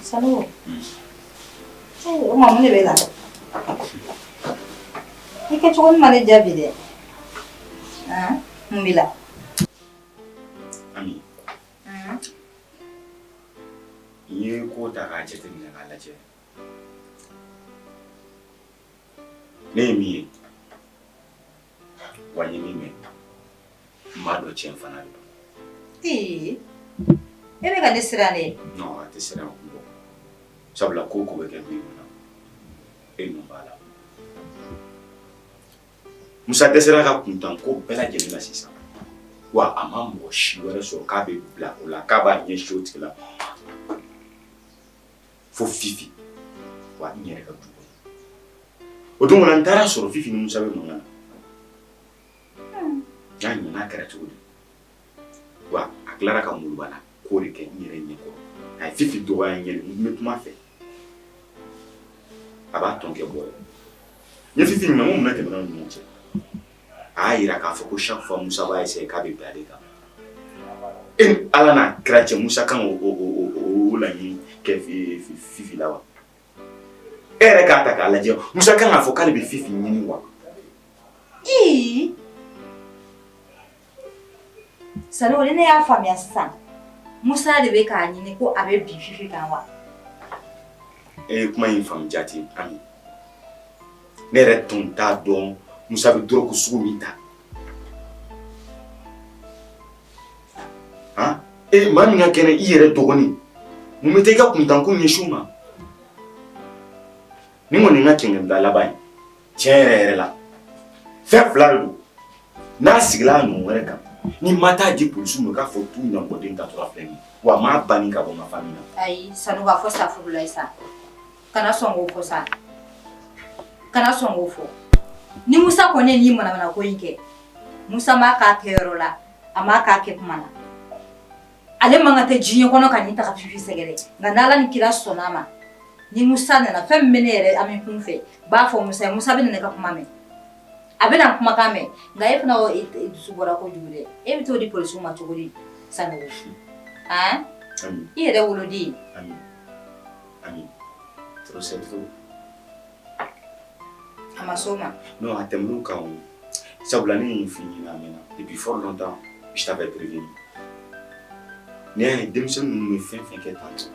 Sanogo o ma mun de b'e la? I kɛcogo ma ne diya bi dɛ. Mun b'i la? Ami, n ye ko ta k'a jateminɛ k'a lajɛ. Ne ye min ye, wa n ye min mɛn, n b'a dɔn tiɲɛ fana de don. Ee, e bɛ ka ne siran de. Non, a tɛ siran kun bɔ. Sabula ko o ko bɛ kɛ du in kɔnɔ, e nɔ b'a la. Musa dɛsɛra ka kuntan ko bɛɛ lajɛlen na sisan. Wa a ma mɔgɔ si wɛrɛ sɔrɔ k'a bɛ bila o la, k'a b'a ɲɛsin o tigi la. Fo Fifi, wa n yɛrɛ ka du kɔnɔ. O don kɔnɔ n taara sɔrɔ Fifi ni Musa bɛ mankan na. N'a ɲin'a kɛra cogo di? Wa a tilara ka molobala ko de kɛ n yɛrɛ ɲɛkɔrɔ. A ye Fifi dɔgɔya n ɲɛna, n bɛ kuma a fɛ. A b'a tɔn kɛ bɔ ye. N ye Fifi ɲininka n ko mun de tɛmɛna aw ni ɲɔgɔn cɛ? A y'a jira k'a fɔ ko chaque fois Musa b'a essayer k'a bɛ bin ale kan. E ni Ala n'a kira cɛ, Musa kan k'o laɲini kɛ Fifi la wa? E yɛrɛ k'a ta k'a lajɛ, Musa kan k'a fɔ k'ale bɛ Fifi ɲini wa? Ii! Sanogo, ni ne y'a faamuya sisan, Musa de bɛ k'a ɲini ko a bɛ bin Fifi kan wa? E ye kuma in faamu jate, Ami. Ne yɛrɛ tun t'a dɔn Musa bɛ dɔrɔgu sugu min ta. Han? E maa min ka kɛnɛ i yɛrɛ dɔgɔnin, mun bɛ taa i ka kuntanko ɲɛsin o ma? Nin kɔni ye n ka kɛnkɛnba laban ye. Tiɲɛ yɛrɛ yɛrɛ la, fɛn fila de don. N'a sigila a nɔ wɛrɛ kan, ni ma taa di polisiw ma k'a fɔ tu ɲamɔgɔden taatɔla filɛ nin ye, wa n m'a banni ka bɔ n ka famille na. Ayi, Sanogo, a fɔ safurulayi sa. Kana sɔn k'o fɔ sa. Kana sɔn k'o fɔ. Ni Musa kɔni ye nin manamana ko in kɛ, Musa m'a k'a kɛyɔrɔ la, a m'a k'a kɛ kuma na. Ale man kan tɛ diɲɛ kɔnɔ ka nin ta ka Fifi sɛgɛrɛ. Nka n'Ala ni kira sɔnna a ma, ni Musa nana, fɛn min bɛ ne yɛrɛ Ami kun fɛ, n b'a fɔ Musa ye, Musa bɛ na ne ka kuma mɛn. A bɛna n kumakan mɛn. Nka e fana e dusu bɔra kojugu dɛ. E bɛ t'o di polisiw ma cogo di, Sanogo? Han? Ami. I yɛrɛ woloden. Ami. Ami. Trop c'est trop. A ma s'o ma. Non, a tɛmɛn'o kan o. Sabula ne ye nin f'i ɲɛna a mɛnna. Depuis fort longtemps, je t'avais prévenu. N'i y'a ye denmisɛnnin ninnu bɛ fɛn fɛn kɛ tan tɔ,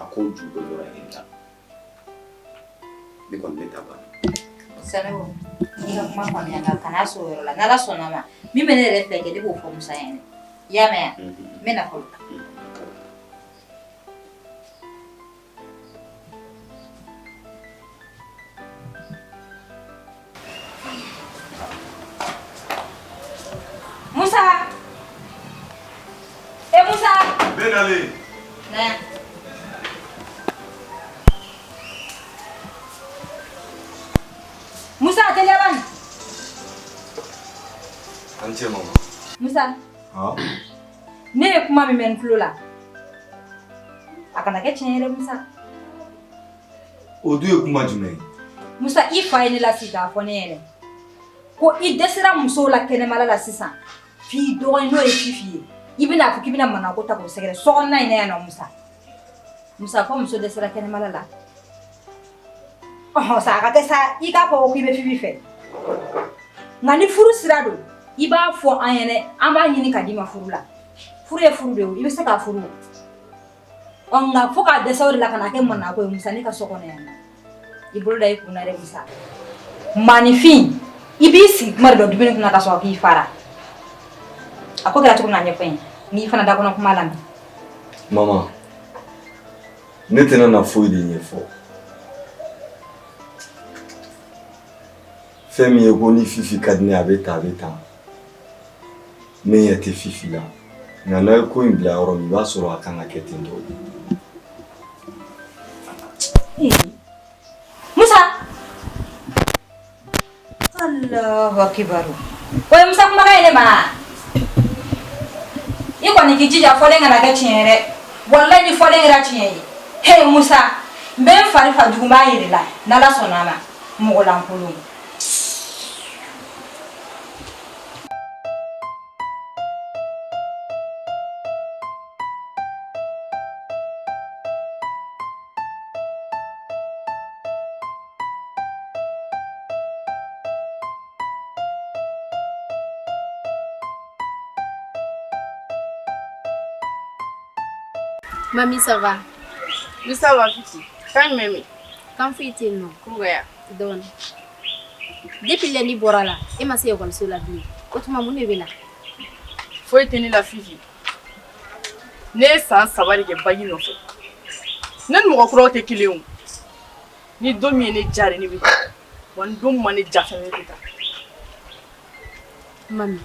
a ko ju bɛɛ bɔra e de la. Ne kɔni ne ta banna. Sanogo, i ka kuma faamuya nka kana s'o yɔrɔ la. N'Ala sɔnna a ma, min bɛ ne yɛrɛ fɛ kɛ, ne b'o fɔ Musa ɲɛna. I y'a mɛn wa? N bɛ na fɔlɔ. Musa! E Musa! Bɛ nalen. Na yan. Musa, teliya bani. A ni ce mama. Musa. Han? Ne ye kuma min mɛn n tulo la, a kana kɛ tiɲɛ ye dɛ, Musa. O dun ye kuma jumɛn ye? Musa, i fa ye ne lasigi k'a fɔ ne ɲɛna ko i dɛsɛra musow la kɛnɛmala la sisan, f'i dɔgɔnin n'o ye Fifi ye, i bɛna fɔ k'i bɛna manako ta k'o sɛgɛrɛ sokɔnɔna in na yan nɔ. Musa, Musa, fɔ muso dɛsɛra kɛnɛmala la. Ɔhɔn sa, a ka kɛ sa i k'a fɔ k'i bɛ Fifi fɛ, nka ni furu sira don, i b'a fɔ an ɲɛna, an b'a ɲini ka d'i ma furu la. Furu ye furu de ye, i bɛ se k'a furu. Ɔ nka fo k'a dɛsɛ o de la ka na kɛ manako ye, Musa, ne ka so kɔnɔ yan nɔ. I bolo da i kun na dɛ, Musa. Maaninfin, i b'i sigi kuma de dɔn dumuni kunna ka sɔrɔ k'i fara. A ko kɛra cogo min na, a ɲɛfɔ n ye, n'i fana da kɔnɔ kuma lamɛn. Mama, ne tɛna na foyi de ɲɛfɔ. Fɛn min ye ko ni Fifi ka di ne ye, a bɛ tan, a bɛ tan, ne ɲɛ tɛ Fifi la. Nka n'a ye ko in bila yɔrɔ min, i b'a sɔrɔ a kan ka kɛ ten tɔ. Musa! Allahu akibaru. O ye Musa kumakan ye ne ma. I kɔni k'i jija fɔlen kana kɛ tiɲɛ ye dɛ. Walahi ni fɔlen kɛra tiɲɛ ye. He Musa, n bɛ n fari fa jugu b'a yɛrɛ la n'Ala sɔnna a ma. Mɔgɔ lankolon. Mami ça va? Oui, ça va Fifi. Kan jumɛn bɛ? Kan foyi tɛ yen nɔ. Ko ka yan. Dɔɔni. Depuis lundi bɔra la, e ma se ekɔliso la bilen. O tuma mun de bɛ na? Foyi tɛ ne la Fifi. Ne ye san 3 de kɛ baki nɔfɛ. Ne ni mɔgɔ kuraw tɛ kelen o. Ni don min ye ne diya de ne bɛ taa. Wa ni don min ma ne diya fɛnɛ ne tɛ taa. Mami,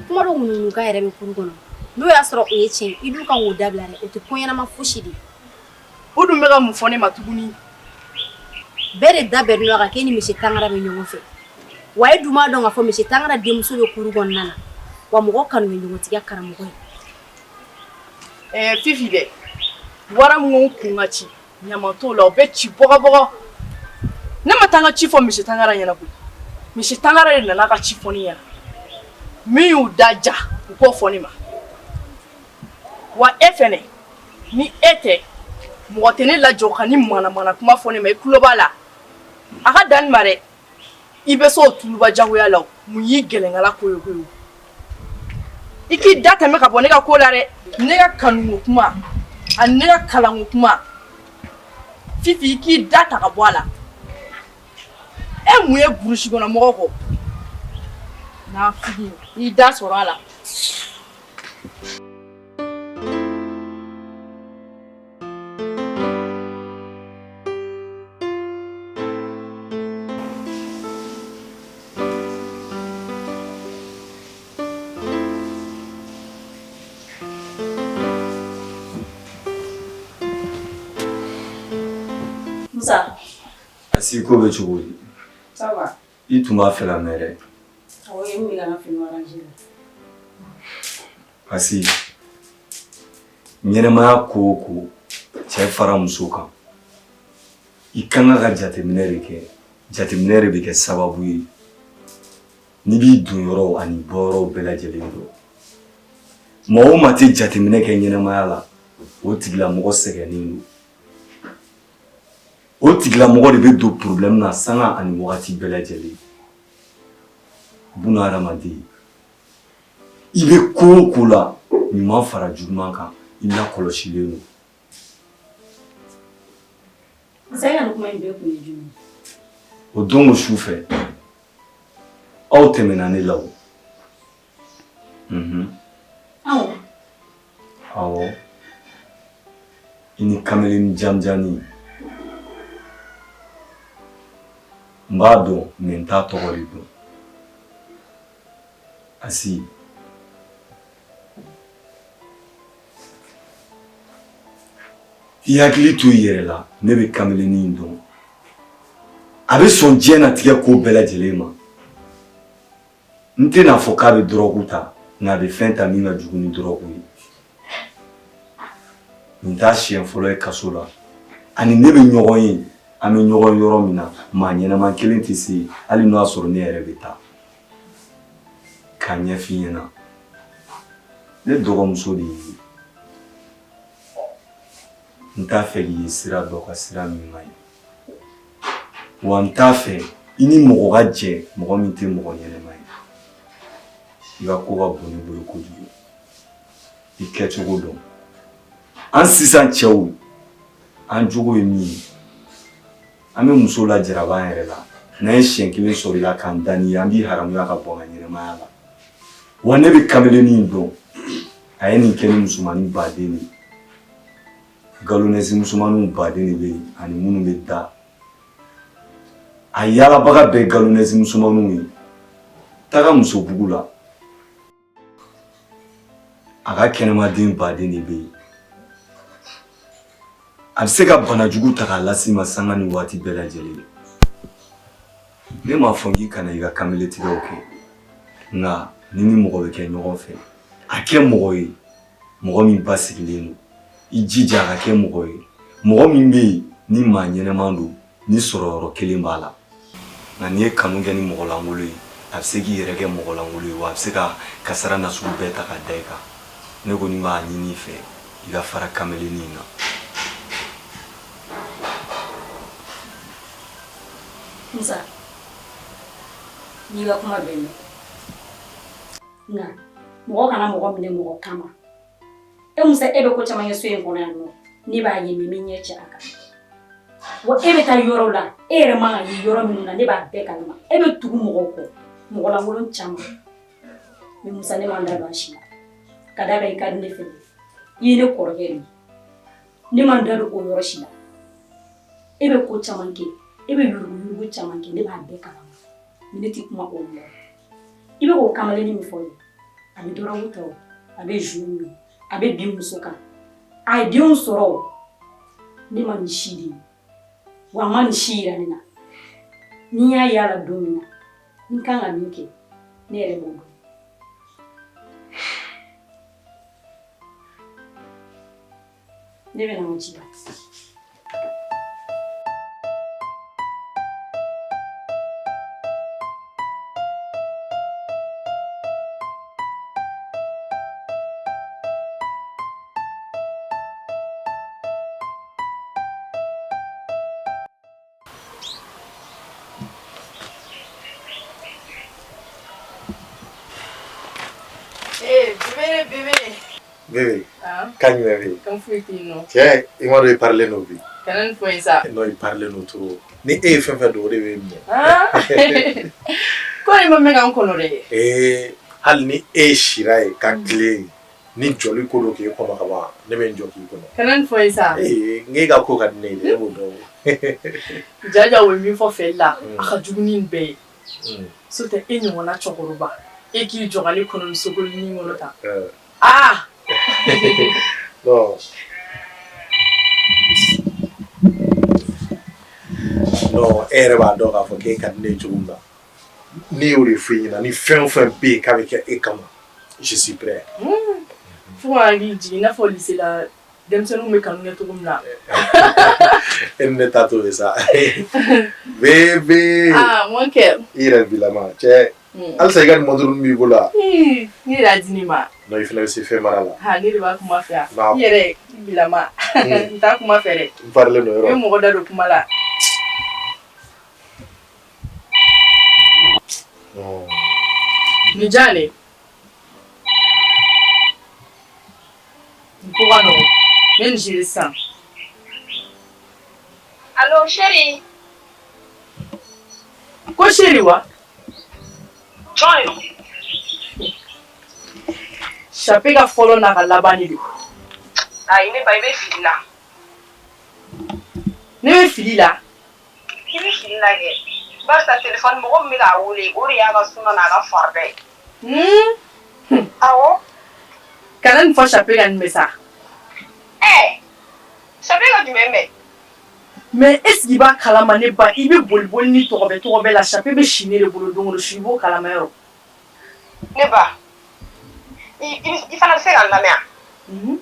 kuma dɔ ŋunuŋunukan yɛrɛ bɛ kuru kɔnɔ. N'o y'a sɔrɔ o ye tiɲɛ ye, i dun kan k'o dabila dɛ. O tɛ ko ɲɛnama fosi de ye. U dun bɛ ka mun fɔ ne ma tuguni? Bɛɛ de da bɛnnen don a kan k'e ni monsieur Tangara bɛ ɲɔgɔn fɛ. Wa e dun b'a dɔn k'a fɔ monsieur Tangara denmuso bɛ kuru kɔnɔna na. Wa mɔgɔ kanu bɛ ɲɔgɔntigiya karamɔgɔ ye. Ɛɛ Fifi dɛ, wara min ko n kun ka ci, ɲama t'o la, o bɛ ci bɔgɔbɔgɔ. Ne ma taa n ka ci fɔ monsieur Tangara ɲɛna koyi. Monsieur Tangara de nana ka ci fɔ ne ɲɛna. Min y'u da ja, u k'o fɔ ne ma. Wa e fɛnɛ, ni e tɛ, mɔgɔ tɛ ne lajɔ ka ni manamana kuma fɔ ne ma, i tulo b'a la. A ka dan nin ma dɛ. I bɛ se o tuluba jagoya la o, mun y'i gɛlɛnkala ko ye koyi? I k'i da tɛmɛ ka bɔ ne ka ko la dɛ. Ne ka kanuko kuma ani ne ka kalanko kuma, Fifi i k'i da ta ka bɔ a la. E mun ye burusi kɔnɔ mɔgɔ kɔ? Nafigi, i da sɔrɔ a la. Musa. Asi ko bɛ cogo di? Ça va. I tun b'a fɛ ka mɛn dɛ. Awɔ, n bɛ ka n ka finiw arranger la. Asi ɲɛnɛmaya ko o ko cɛ fara muso kan i ka kan ka jateminɛ de kɛ jateminɛ de bɛ kɛ sababu ye n'i b'i don yɔrɔw ani bɔ yɔrɔw bɛɛ lajɛlen dɔn maa o maa tɛ jateminɛ kɛ ɲɛnɛmaya la o tigilamɔgɔ sɛgɛnnen don o tigilamɔgɔ de bɛ don problème na sanga ani wagati bɛɛ lajɛlen buna hadamaden i bɛ ko o ko la ɲuman fara juguman kan i lakɔlɔsilen don. Musa, e ka nin kuma in bɛɛ kun ye jumɛn ye? O don o su fɛ aw tɛmɛna ne la o. Unhun. Awɔ. Awɔ. I ni kamalen jamujannin. N b'a dɔn mais n t'a tɔgɔ de dɔn. Asi. I hakili to i yɛrɛ la ne bɛ kamalennin in dɔn. A bɛ sɔn diɲɛnatigɛ ko bɛɛ lajɛlen ma. N tɛna fɔ k'a bɛ dɔrɔgu ta nka a bɛ fɛn ta min ka jugu ni dɔrɔgu ye. Nin t'a siɲɛ fɔlɔ ye kaso la. Ani ne bɛ ɲɔgɔn ye, an bɛ ɲɔgɔn yɔrɔ min na, maa ɲɛnama kelen tɛ se yen hali n'o y'a sɔrɔ ne yɛrɛ bɛ taa. K'a ɲɛf'i ɲɛna. Ne dɔgɔmuso de y'i ye. N t'a fɛ k'i ye sira dɔ kan sira min man ɲi. Wa n t'a fɛ i ni mɔgɔ ka jɛ mɔgɔ min tɛ mɔgɔ ɲɛnama ye. I ka ko ka bon ne bolo kojugu. I kɛcogo dɔn. An sisan cɛw, an jogo ye min ye, an bɛ muso lajaraba an yɛrɛ la. N'an ye siɲɛ kelen sɔrɔ i la k'an da n'i ye, an b'i haramuya ka bɔ an ka ɲɛnamaya la. Wa ne bɛ kamalennin in dɔn. A ye nin kɛ ni musomannin baden de ye. Galonɛsi musomanninw baden de bɛ yen ani minnu bɛ da. A yaalabaga bɛɛ galonɛsi musomanninw ye. Taga musobugu la. A ka kɛnɛmaden baden de bɛ yen. A bɛ se ka banajugu ta k'a las'i ma sanga ni waati bɛɛ lajɛlen. Ne m'a fɔ k'i kana i ka kameletigiw kɛ nka ni ni mɔgɔ bɛ kɛ ɲɔgɔn fɛ a kɛ mɔgɔ ye mɔgɔ min basigilen don i jija a ka kɛ mɔgɔ ye mɔgɔ min bɛ yen ni maa ɲɛnɛman don ni sɔrɔyɔrɔ kelen b'a la nka n'i ye kanu kɛ ni mɔgɔ lankolon ye a bɛ se k'i yɛrɛ kɛ mɔgɔ lankolon ye wa a bɛ se ka kasara nasugu bɛɛ ta ka da i kan ne kɔni b'a ɲini i fɛ i ka fara kamelennin in na. Musa, n y'i ka kuma bɛɛ mɛn. Nka mɔgɔ kana mɔgɔ minɛ mɔgɔ kama. E Musa, e bɛ ko caman kɛ so in kɔnɔ yan nɔ, ne b'a ye, mais n bɛ ɲɛ cɛ a kan. Wa e bɛ taa yɔrɔ la, e yɛrɛ man ka ye yɔrɔ minnu na, ne b'a bɛɛ kalama. E bɛ tugu mɔgɔw kɔ, mɔgɔ lankolon caman. Mais Musa, ne ma n da don a si la. Ka d'a kan i ka di ne fɛ. I ye ne kɔrɔkɛ de ye. Ne ma n da don o yɔrɔ si la. E bɛ ko caman kɛ, e bɛ yuruguyurugu caman kɛ, ne b'a bɛɛ kalama. Mais ne tɛ kuma o mɔgɔ. I bɛ k'o kamalennin min fɔ ye, a bɛ dɔrɔgu ta o, a bɛ jus min, a bɛ bin muso kan. A ye denw sɔrɔ o, ne ma nin si de ye. Wa a ma nin si yira ne na. Ni n y'a y'a la don min na, n kan ka min kɛ, ne yɛrɛ b'o dɔn. Ne bɛ na n ka ci la. Eh, bébé, bébé. Bébé, Ah, kan jumɛn bɛ yen? Kan foyi tɛ yen nɔ. Cɛ, i m'a dɔn i parilen don bi. Kana nin fɔ n ye sa. Non, i parilen don trop. Ni e ye fɛn fɛn don, o de bɛ minɛ. Ah. Ko ne ma mɛn ka n kɔnɔ dɛ. Ee, hali ni e sira yen ka tilen yen, ni jɔli ko don k'e kɔnɔ ka ban, ne bɛ n jɔ k'i kɔnɔ. Kana nin fɔ n ye sa. Ee, n k'e ka ko ka di ne ye dɛ, e b'o dɔn. Jaja o ye min fɔ fɛli la, a ka jugu ni nin bɛɛ ye. Mm. S'o tɛ e ɲɔgɔnna cɛkɔrɔba, e k'i jɔ ka ne kɔnɔ ni sokolinin kɔnɔ tan. Ah! Ah! Non. Non, e yɛrɛ b'a dɔn k'a fɔ k'e ka di ne ye cogo min na. Ne y'o de f'i ɲɛna, ni fɛn o fɛn bɛ yen k'a bɛ kɛ e kama, je suis prêt. Fo ka k'i jigin i n'a fɔ lycée la denmisɛnninw bɛ kanu kɛ cogo min na. E ni ne ta t'o ye sa. Bébé! Ah, mon cœur. I yɛrɛ bilama cɛ. Halisa i ka nin montre b'i bolo wa? Ne de y'a di ne ma. Non, i fana bɛ se fɛn mara la. Ha, ne de b'a kuma fɛ yan. Non. I yɛrɛ, i bilama. N t'a kuma fɛ dɛ. N parilen don I bɛ yɔrɔ. mɔgɔ da don kuma la. Non. Nin diya ne. Nin ko ka nɔgɔn. N bɛ nin gérer sisan. Allo chérie. Ko chérie wa? Jɔn de don? Chape ka fɔlɔ n'a ka laban de don. Ayi ne ba, i bɛ fili la. Ne bɛ fili la. I bɛ fili la kɛ. Barisa téléphone mɔgɔ min bɛ k'a wele, o de y'a ka suna n'a ka farida ye. Awɔ. Kana nin fɔ Chape ka nin mɛn sa. Ɛɛ Chape ka jumɛn mɛn? Mais est ce que i b'a kalama ne ba, i bɛ boli boli ni tɔgɔbɛ tɔgɔbɛ la, Chape bɛ si ne de bolo don o don, si i b'o kalama yɔrɔ. Ne ba, i fana bɛ se ka n lamɛn wa?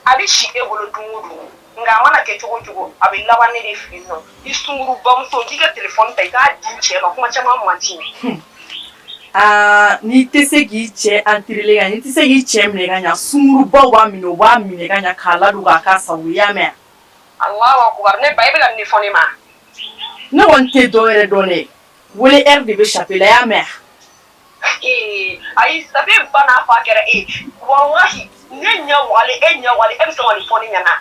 A bɛ si e bolo don o don, nka a mana kɛ cogo o cogo, a bɛ laban ne de fɛ yen nɔ. I sungurubamuso, k'i ka téléphone ta, i k'a di n cɛ ma, kuma caman man di. Aa, n'i tɛ se k'i cɛ entraîner ka ɲɛ, n'i tɛ se k'i cɛ minɛ ka ɲɛ, sungurubaw b'a minɛ, u b'a minɛ ka ɲɛ k'a ladon k'a k'a sago ye, i y'a mɛn wa? Alahu akubar, ne ba, e bɛ ka nin de fɔ ne ma? Ne kɔni tɛ dɔ wɛrɛ dɔn dɛ, wele heure de bɛ Chape la, i y'a mɛn wa? Ee, ayi, Chape ba n'a fa kɛra e ye, walahi, ne ɲɛ wagalen, e ɲɛ wagalen, e bɛ sɔn ka nin fɔ ne ɲɛna?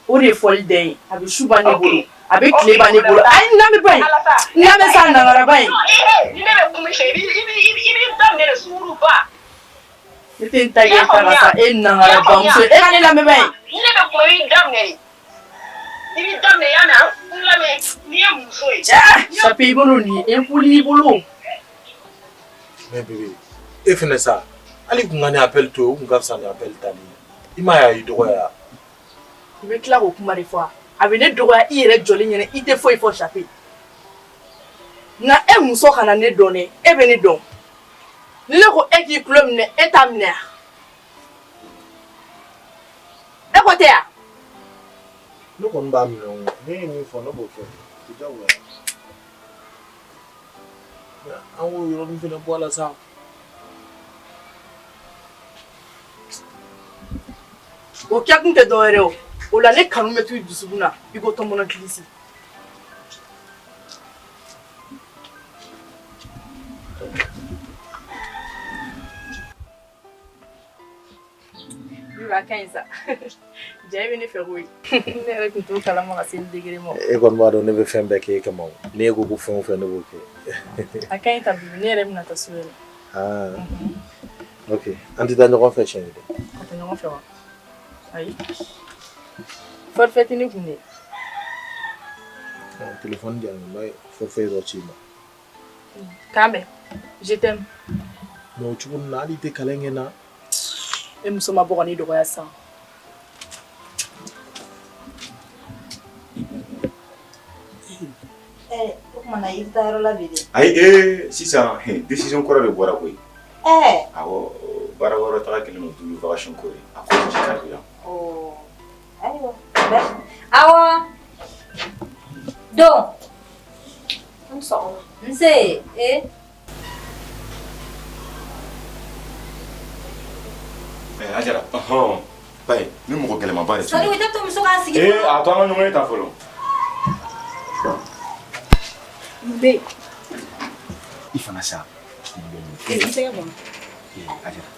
O de ye fɔli den ye, a bɛ su ban ne bolo, a bɛ Ok, tile ban ne bolo. Ayi, n lamɛn ba in, n lamɛn sa nangaraba in. Non, ee, ni ne bɛ kuma i fɛ, i b'i da minɛ de, sunguruba. Ne tɛ n ta kɛ ta la sa, e nangarabamuso, e ka ne lamɛn ba in. Ni ne bɛ kuma, i b'i da minɛ de. I b'i da minɛ, i y'a mɛn? N lamɛn, n'i ye muso ye. Cɛ, Chape, i bolo nin ye impoli y'i bolo. Mais bébé, e fɛnɛ sa, hali kun ka ne appel to yen, o kun ka fisa ni appel tali ye. I m'a ye a y'i dɔgɔya. I bɛ tila k'o kuma de fɔ, a bɛ ne dɔgɔya i yɛrɛ jɔlen ɲɛna, i tɛ foyi fɔ Chape. Nka e muso kana ne dɔn dɛ, e bɛ ne dɔn. Ni ne ko e k'i tulo minɛ, e t'a minɛ wa? E ko tɛ wa? Ne kɔni b'a minɛ o. Ne ye min fɔ, ne b'o kɛ. O diyagoya. Mais an k'o yɔrɔnin fɛnɛ bɔ a la sa. O kɛkun tɛ dɔwɛrɛ o. O la ne kanu bɛ to i dusukun na i ko tɔnbɔlɔ kilisi. Bibi a ka ɲi sa. Ja e bɛ ne fɛ koyi. Ne yɛrɛ tun t'o kalama ka se nin degré ma. E kɔni b'a dɔn ne bɛ fɛn bɛɛ k'e kama o. N'e ko ko fɛn o fɛn ne b'o kɛ. A ka ɲi tan Bibi, ne yɛrɛ bɛna taa so yɛrɛ. Ah. Ok, an tɛ taa ɲɔgɔn fɛ siɲɛ kelen. Ka taa ɲɔgɔn fɛ wa? Ayi. Forfait tɛ ne kun dɛ. Téléphone di yan n bɛ forfait dɔ ci i ma. K'an bɛn. Je t'aime. Mais o cogo ninnu na hali i tɛ kalan kɛ n na. E muso ma bɔ ka ne dɔgɔya sisan. O tuma na i bɛ taa yɔrɔ la bi de. Ayi sisan décision kura de bɔra koyi. Awɔ, baara wɛrɛ taga kɛlen don double vacation ko ye. A ko ji ka di yan. Ayiwa. Awɔ. Don. N sɔgɔma. Nse. Ee. Ajara, ɔhɔn, bayi, ni mɔgɔ gɛlɛnmanba de. Saliku i tɛ to muso k'a sigi. Ee, a to an ka ɲɔgɔn ye tan fɔlɔ. Mun bɛ yen? I fana sa. I tɛgɛ bɔ. Ee, Ajara,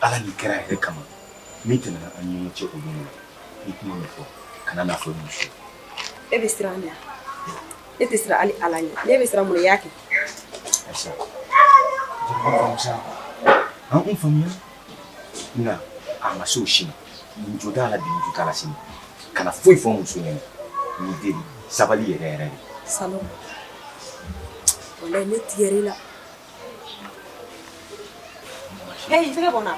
Ala ni kira yɛrɛ kama, min tɛmɛna an ni ɲɔgɔn cɛ o don na, i kuma min fɔ, kana n'a fɔ i muso ye. E bɛ siran ne ɲɛ. Ne tɛ siran hali Ala ɲɛ. Ne bɛ siran mun na i y'a kɛ? Ayisa, an faamu sa. An faamuya. Nka a ma se o si ma. Nin jo t'a la bi, nin jo t'a la sini. Kana foyi fɔ n muso ɲɛna. N y'i deli, sabali yɛrɛ yɛrɛ de. Saloum, walayi ne tigɛr'i la. Hey, i tɛgɛ bɔ n na.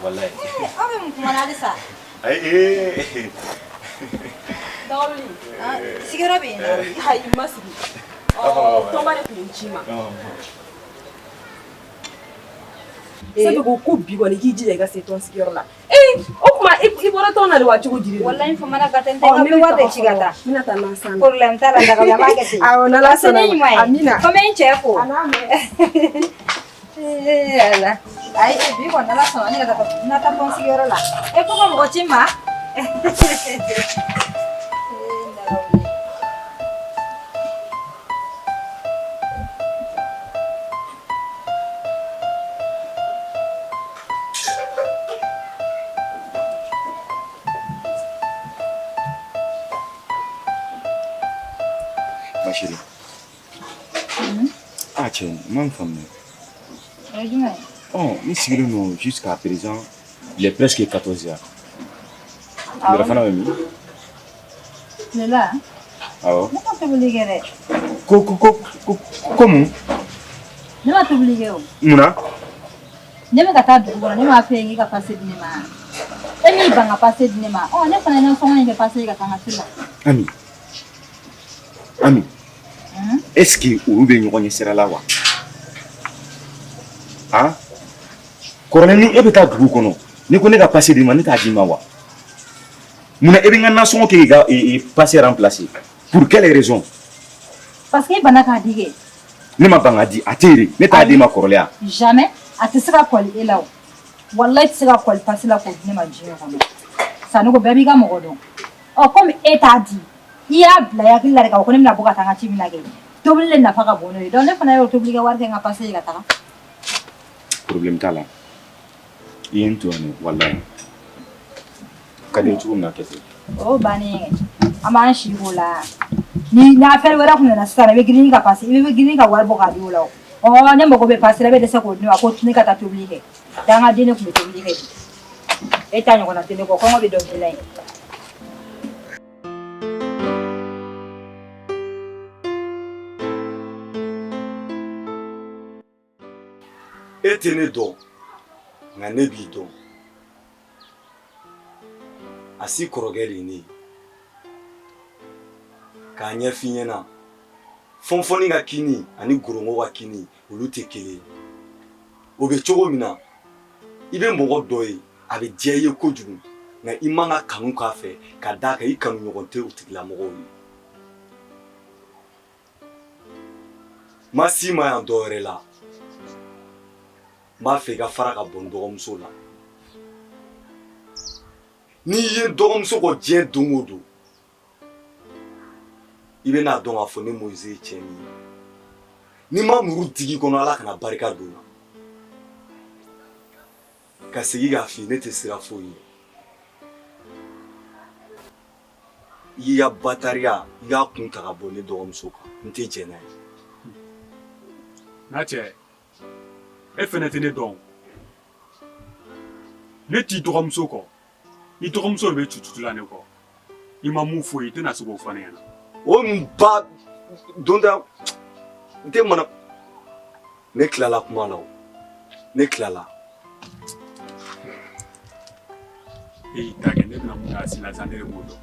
Walayi. Aw bɛ mun kuma la halisa? Ayi, Dɔgɔnin. Sigiyɔrɔ bɛ yen nɔ. Ayi, n ma sigi. Ɔ, tɔnba de tun ye n ci n ma. Sabu ko ko bi kɔni k'i jija i ka se tɔn sigiyɔrɔ la. Ee, o tuma i bɔra tɔn na de wa cogo di de? Walayi n famana ka tɛ n tɛ n ka wari de ci ka taa. N bɛna taa nan san. Problème t'a la Dagabili an b'a kɛ ten. Awɔ, n'Ala sɔnna. Sini ɲuman ye. Amina. Ko n bɛ n cɛ fo. A n'a mɛn. Ee Ala. Ayi bi kɔni n'Ala sɔnna ne ka taa n na taa tɔn sigiyɔrɔ la. E ko ka mɔgɔ ci n ma. Ma chérie. Ah cɛ, n m'a faamuya. O ye jumɛn ye? Ɔ, ne sigilen don jusqu'à présent, il est presque 14 heures. Tilela fana bɛ min? Tilela? Awɔ. Ne ma tobili kɛ dɛ. Ko ko ko ko ko mun? Ne ma tobili kɛ o. Mun na? Ne bɛ ka taa dugu kɔnɔ, ne m'a f'e ye k'i ka passe di ne ma. E m'i ban ka passe di ne ma. Ɔ ne fana ye nasɔngɔ in kɛ passe ye ka taa n ka ci la. Ami. Ami. Est-ce que olu bɛ ɲɔgɔn ɲɛ sira la wa? Han? Kɔrɔlen ni e bɛ taa dugu kɔnɔ, n'i ko ne ka passe d'i ma, ne t'a d'i ma wa? Munna e bɛ n ka nasɔngɔ kɛ k'i ka passe remplacer? Pour quelle raison? Parce que e banna k'a di kɛ. Ne ma ban k'a di, a tɛ yen de. Ne t'a d'i ma kɔrɔlen ya. Jamais a tɛ se ka kɔli e la o. Walayi tɛ se ka kɔli passe la k'o di ne ma diɲɛ kɔnɔ. Sanogo bɛɛ b'i ka mɔgɔ dɔn. Ɔ komi e t'a di, i y'a bila i hakili la de k'a fɔ ko ne bɛna bɔ ka taa n ka ci min na kɛ. Tobili de nafa ka bon n'o ye. Donc ne fana y'o tobili kɛ wari kɛ n ka passe ye ka taga. Problème t'a la. I ye n to yan nɔ walayi. Ka di n ye cogo min na a kɛ ten. O bannen ye. An b'an si k'o la. Ni affaire wɛrɛ kun nana sisan i bɛ girin ka passe i bɛ girin ka wari bɔ k'a di o la o. Ɔ ne mago bɛ passe la e bɛ dɛsɛ k'o di ne ma ko ne ka taa tobili kɛ. Dangaden de tun bɛ tobili kɛ bi. E ta ɲɔgɔnna tɛ ne kɔ, kɔngɔ bɛ dɔn la yen. E tɛ ne dɔn nka ne b'i dɔn. A si kɔrɔkɛ de ye ne ye. K'a ɲɛf'i ɲɛna fɔnfɔnni ka kini ani gorongo ka kini olu tɛ kelen ye. O bɛ cogo min na i bɛ mɔgɔ dɔ ye a bɛ diya i ye kojugu nka i man ka kanu k'a fɛ ka d'a kan i kanu ɲɔgɔn tɛ o tigilamɔgɔw ye. Ma s'i ma yan dɔwɛrɛ la, n b'a fɛ i ka fara ka bɔ n dɔgɔmuso la. N'i ye n dɔgɔmuso kɔ diɲɛ don o don, i bɛn'a dɔn k'a fɔ ne Moise ye cɛ min ye. N'i ma muru digi kɔnɔ, Ala kana barika don n na. Ka segin k'a f'i ye, ne tɛ siran foyi ɲɛ. I y'i ka batariya, i k'a kun ta ka bɔ ne dɔgɔmuso kan. N tɛ jɛn n'a ye. N ka cɛ, e fɛnɛ tɛ ne dɔn. Ne t'i dɔgɔmuso kɔ. I dɔgɔmuso de bɛ cucucu la ne kɔ. I ma mun fɔ i tɛna se k'o fɔ ne ɲɛna. O mun ba don da n tɛ mana ne tilala kuma la o ne tilala. E y'i ta kɛ ne bɛna mun kɛ a si la sisan ne de b'o dɔn.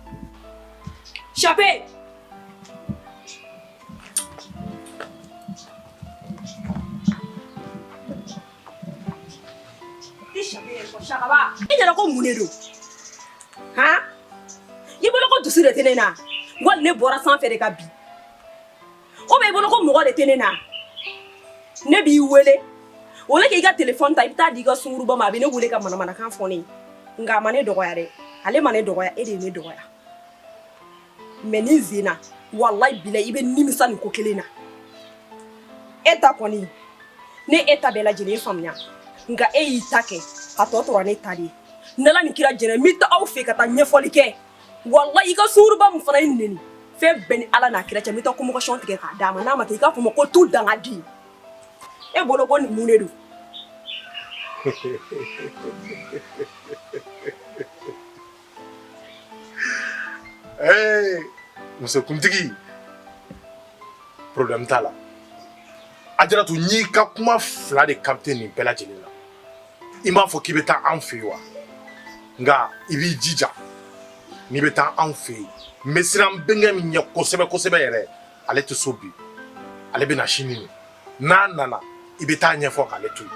Chape! I ɲɛna ko mun de don han i bolo ko dusu de tɛ ne na wali ne bɔra sanfɛ de ka bin o bɛ i bolo ko mɔgɔ de tɛ ne na ne b'i wele o la k'i ka telefɔni ta i bɛ taa di i ka sunguruba ma a bɛ ne wele ka manamanakan fɔ ne ye nka a ma ne dɔgɔya dɛ ale ma ne dɔgɔya e de ye ne dɔgɔya mais nin sen na walayi bilayi i bɛ nimisa nin ko kelen na e ta kɔni ne e ta bɛɛ lajɛlen faamuya nka e y'i ta kɛ a tɔ tora ne ta de ye n'ala ni kira jɛnɛ n bɛ taa aw fɛ ka taa ɲɛfɔli kɛ walayi i ka sunguruba min fana ye neni fɛn bɛɛ ni ala n'a kira cɛ n bɛ taa convocation tigɛ k'a d'a ma n'a ma kɛ i k'a fɔ ma ko tu dangaden e bolo ko nin mun de don. Hey, musokuntigi problème t'a la Ajaratu n y'i ka kuma fila de capter nin bɛɛ lajɛlen na i m'a fɔ k'i bɛ taa an fɛ yen wa nka i b'i jija n'i bɛ taa an fɛ yen n bɛ siran n bɛnkɛ min ɲɛ kosɛbɛ kosɛbɛ yɛrɛ ale tɛ so bi ale bɛ na sini de n'a nana i bɛ taa ɲɛfɔ k'ale to yen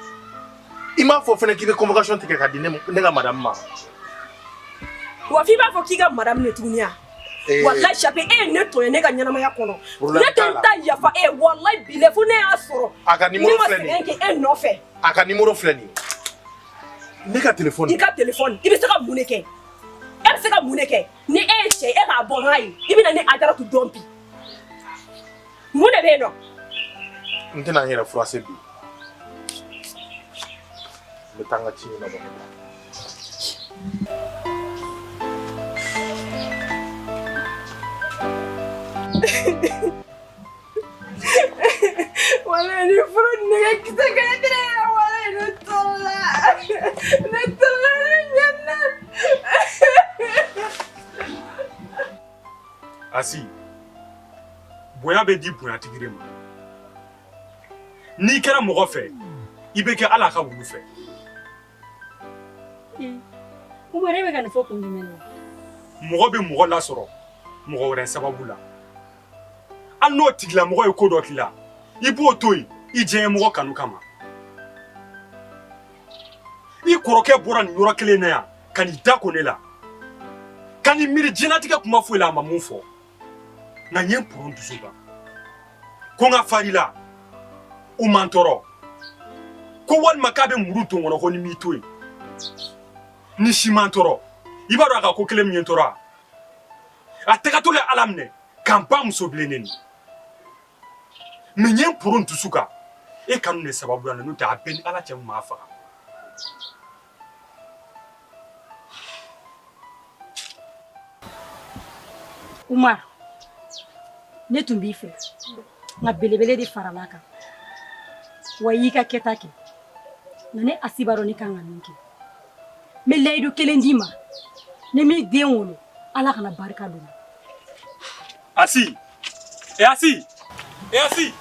i m'a fɔ fana k'i bɛ convocation tigɛ ka di ne ka madame ma wa f'i b'a fɔ k'i ka madame de tuguni ya eh. walayi Chape e ye ne tɔɲɔ ne ka ɲɛnamaya kɔnɔ ne tɛ n ta yafa e ye walayi bilayi fo ne y'a sɔrɔ a ka numéro filɛ nin ye ne ma sɛgɛn kɛ e nɔfɛ a ka numéro filɛ nin ye ne ka téléphone i ka téléphone i bɛ se ka mun de kɛ e bɛ se ka mun de kɛ ni e ye cɛ ye e k'a bɔ n'a ye i bɛna ne Ajaratu dɔn bi mun de bɛ yen nɔ n tɛna n yɛrɛ froisser bi n bɛ taa n ka ci ɲɛnabɔ. Walayi ni furu nɛgɛ kisɛ kelen tɛ ne yɛrɛ walayi ne tɔɔrɔla ne tɔɔrɔla ne ɲanina. Asi bonya bɛ di bonyatigi de ma n'i kɛra mɔgɔ fɛ i bɛ kɛ ala ka wulu fɛ. Umar e bɛ ka nin fɔ kun jumɛn na? Mɔgɔ bɛ mɔgɔ lasɔrɔ mɔgɔ wɛrɛ sababu la hali n'o tigilamɔgɔ ye ko dɔ k'i la i b'o to yen i diyaɲɛmɔgɔ kanu kama i kɔrɔkɛ bɔra nin yɔrɔ kelen na yan ka n'i da ko ne la ka n'i miiri diɲɛlatigɛ kuma foyi la a ma mun fɔ nka n ye n poron dusu kan ko n ka fari la o man tɔɔrɔ ko walima k'a bɛ muru don kɔnɔ ko ni m'i to yen ni si man tɔɔrɔ i b'a dɔn a ka ko kelen min ye n tɔɔrɔ a tagatɔ la ala minɛ k'an ba muso bilen neni mais n ye n poron dusu kan e kanu de sababu la n'o tɛ a bɛɛ ni ala cɛ n m'a faga. Umar ne tun b'i fɛ nka belebele de farala a kan wa i y'i ka kɛta kɛ nka ne Asi b'a dɔn ne kan ka min kɛ n bɛ layidu kelen d'i ma ni m'i den wolo ala kana barika don Asi e Asi e Asi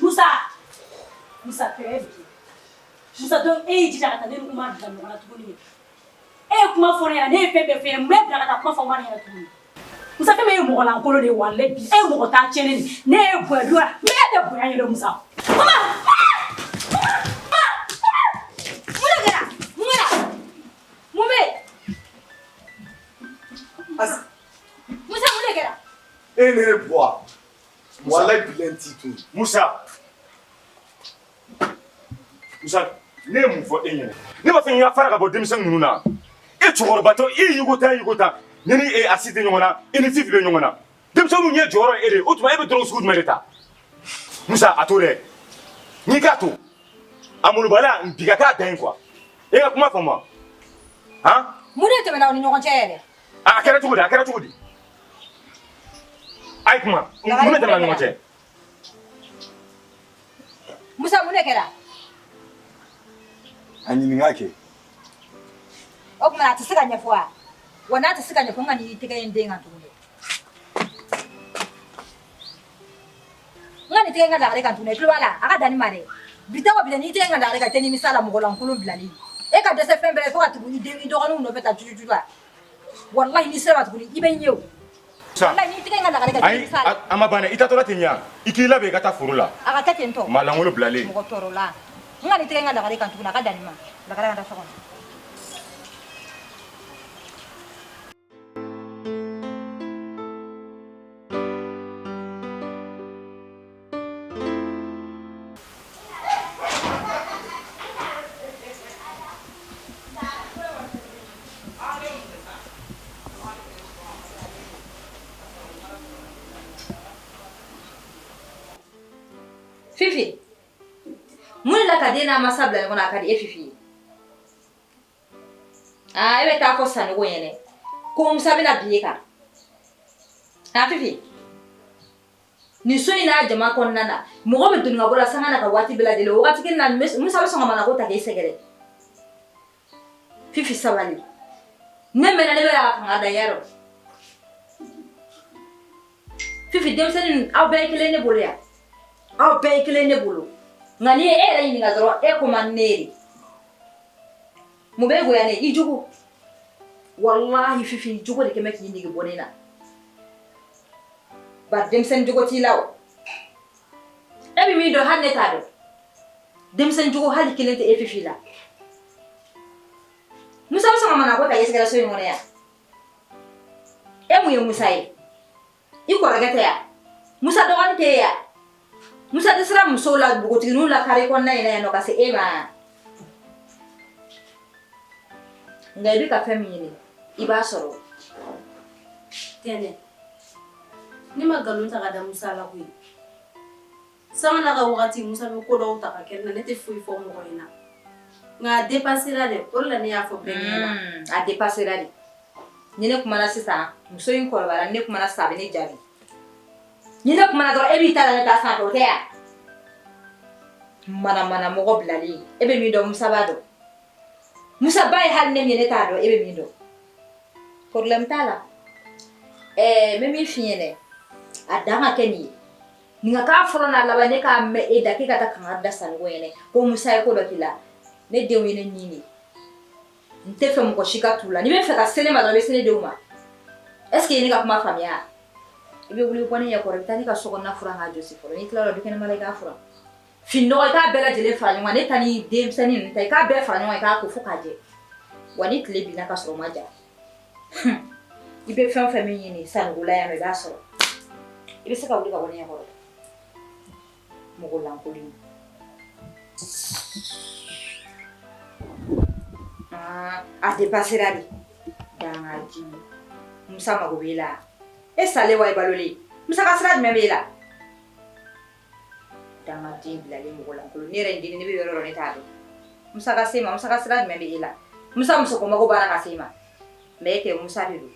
Musa Musa très bien Musa donc e y'i jija ka taa ne ni Umar bila ɲɔgɔn na tuguni e ye kuma fɔ ne ɲɛna ne ye fɛn bɛɛ f'e ye mun b'e bila ka taa kuma fɔ Umar ɲɛna tuguni Musa fɛn min ye mɔgɔ lankolon de ye walayi bi e ye mɔgɔ ta tiɲɛnen de ne ye bonya dun ne e tɛ bonya ɲɛ dɔn Musa Umar Mun de kɛra? Mun kɛra? Mun bɛ yen? Musa mun de kɛra? E ne de bɔ walayi bilayi n t'i to yen. Musa Musa Ne ye mun fɔ e ɲɛna? Ne b'a fɛ n ka fara ka bɔ denmisɛnnin ninnu na. E cɛkɔrɔbatɔ, e y'i ko tan, y'i ko tan. Ne ni e Asi tɛ ɲɔgɔn na, e ni Fifi bɛ ɲɔgɔn na. Denmisɛnninw ɲɛ jɔyɔrɔ ye e de ye. O tuma e bɛ dɔrɔgu sugu jumɛn de ta? Musa, a to dɛ. N'i k'a to, a molobaliya bi ka k'a dan ye quoi. E ka kuma faamu wa? Han? Mun de tɛmɛna aw ni ɲɔgɔn cɛ yɛrɛ? A kɛra cogo di? A kɛra cogo di? A ye kuma. Mun de tɛmɛna ɲɔgɔn cɛ? Musa, mun de kɛra? A ɲininka kɛ. O tuma a tɛ se ka ɲɛfɔ wa? Wa n'a tɛ se ka ɲɛfɔ, n ka n'i tɛgɛ ye n den kan tuguni. N ka nin tɛgɛ in ka lagare kan tuguni, i tulo b'a la, a ka dan nin ma dɛ. Bi ta o bi n'i tɛgɛ in ka lagare kan, i tɛ nimisa la, mɔgɔ lankolon bilali. E ka dɛsɛ fɛn bɛɛ la fo ka tugu i den i dɔgɔninw nɔfɛ tan cucucu la. Walahi n'i sera ma tuguni, i bɛ n ye o. Walahi n'i tɛgɛ in ka lagare kan, i tɛ Ayi, nimisa la. a ma ban dɛ. I taatɔla tɛ ɲa. I k'i labɛn i ka taa foro la. A ka kɛ ten tɔ. Maa lankolon bilalen. Mɔgɔ tɔɔrɔla. N ka nin tɛgɛ in ka lagare kan tuguni, a ka dan nin ma. Lagare ka taa so kɔnɔ. Fifi, mun de la ka den n'a masa bila ɲɔgɔn na, a ka di e Fifi ye? Aa, e bɛ taa fɔ Sanogo ɲɛnɛ ko Musa bɛna bin e kan. Aa Fifi, nin so in n'a jama kɔnɔna na, mɔgɔ bɛ doni ka bɔ la sanga na ka waati bɛɛ lajɛlen, o waati kelen na Musa bɛ sɔn ka manako ta k'e sɛgɛrɛ. Fifi, sabali. Ne mɛnna, ne bɛ ka kanga da yarɔ. Fifi, denmisɛnnin, aw bɛɛ ye kelen ne bolo yan, aw bɛɛ ye kelen ne bolo. Nka n'i ye e yɛrɛ ɲininka dɔrɔn, e ko man di ne ye de. Mun bɛ goya ne i jogo? Walahi Fifi, i jogo de kɛmɛ k'i nege bɔ ne na. Bari denmisɛnnin jogo t'i la o. E bɛ min dɔn, hali ne t'a dɔn. Denmisɛnnin jogo hali kelen tɛ e Fifi la. Musa bɛ sɔn ka mana ko ta k'e sɛgɛrɛ so in kɔnɔ yan. E mun ye Musa ye? I kɔrɔkɛ tɛ yan? Musa dɔgɔnin tɛ yan? Musa tɛ sira musow la, npogotigininw la kare kɔnɔna in na yan nɔ ka se e ma? Nka i bɛ ka fɛn min ɲini, i b'a sɔrɔ. Tɛnɛ, ne ma nkalon ta ka da Musa la koyi. Sanga n'a ka wagati, Musa bɛ ko dɔw ta ka kɛ ne na, ne tɛ foyi fɔ mɔgɔ ɲɛna. Nka a dépassera dɛ, o de la ne y'a fɔ bɛɛ ɲɛna. A dépassera de. Ni ne kumana sisan, muso in kɔrɔbayara, ni ne kumana sisan, a bɛ ne jaabi. Ni ne kumana dɔrɔn, e b'i ta la ne ta sanfɛ, o tɛ yan? Manamana mɔgɔ bilalen, e bɛ min dɔn, Musa b'a dɔn. Musa ba ye hali ne min ye, ne t'a dɔn, e bɛ min dɔn. Problème t'a la. Ɛɛ, n bɛ min f'i ɲɛna, a dan ka kɛ nin ye. Nin ka k'a fɔlɔ n'a laban, ne k'a mɛn e da k'e ka taa kangari da Sanogo ɲɛna ko Musa ye ko dɔ k'i la. Ne denw ye ne nin de ye. N tɛ fɛ mɔgɔ si ka t'u la. N'i bɛ fɛ ka se ne ma dɔrɔn, i bɛ se ne denw ma. Est ce que i ye ne ka kuma faamuya? I bɛ wuli bɔ ne ɲɛ kɔrɔ, i bɛ taa ne ka sokɔnɔna furan k'a jɔsi fɔlɔ. N'i tilala, dukɛnɛma la, i k'a furan. Fini nɔgɔ, i k'a bɛɛ lajɛlen fara ɲɔgɔn kan. Ne ta ni denmisɛnnin ninnu ta, i k'a bɛɛ fara ɲɔgɔn kan, i k'a ko fo k'a jɛ. Wa ni tile binna ka sɔrɔ o ma ja, i bɛ fɛn o fɛn min ɲini Sanogo la yan nɔ, i b'a sɔrɔ. I bɛ se ka wuli ka bɔ ne ɲɛ kɔrɔ. Mɔgɔ lankolon. Ah, a dépassera de. Dangaji. Musa mago b'e la. E salen wa i balolen? Musa ka sira jumɛn b'e la? Dangaden bilalen, mɔgɔ lankolon. Ne yɛrɛ den, ne bɛ yɔrɔ yɔrɔ, ne t'a dɔn. Musa ka se ma, Musa ka sira jumɛn bɛ e la? Musa muso ko mago banna ka se i ma. Mais e tɛ Musa de don.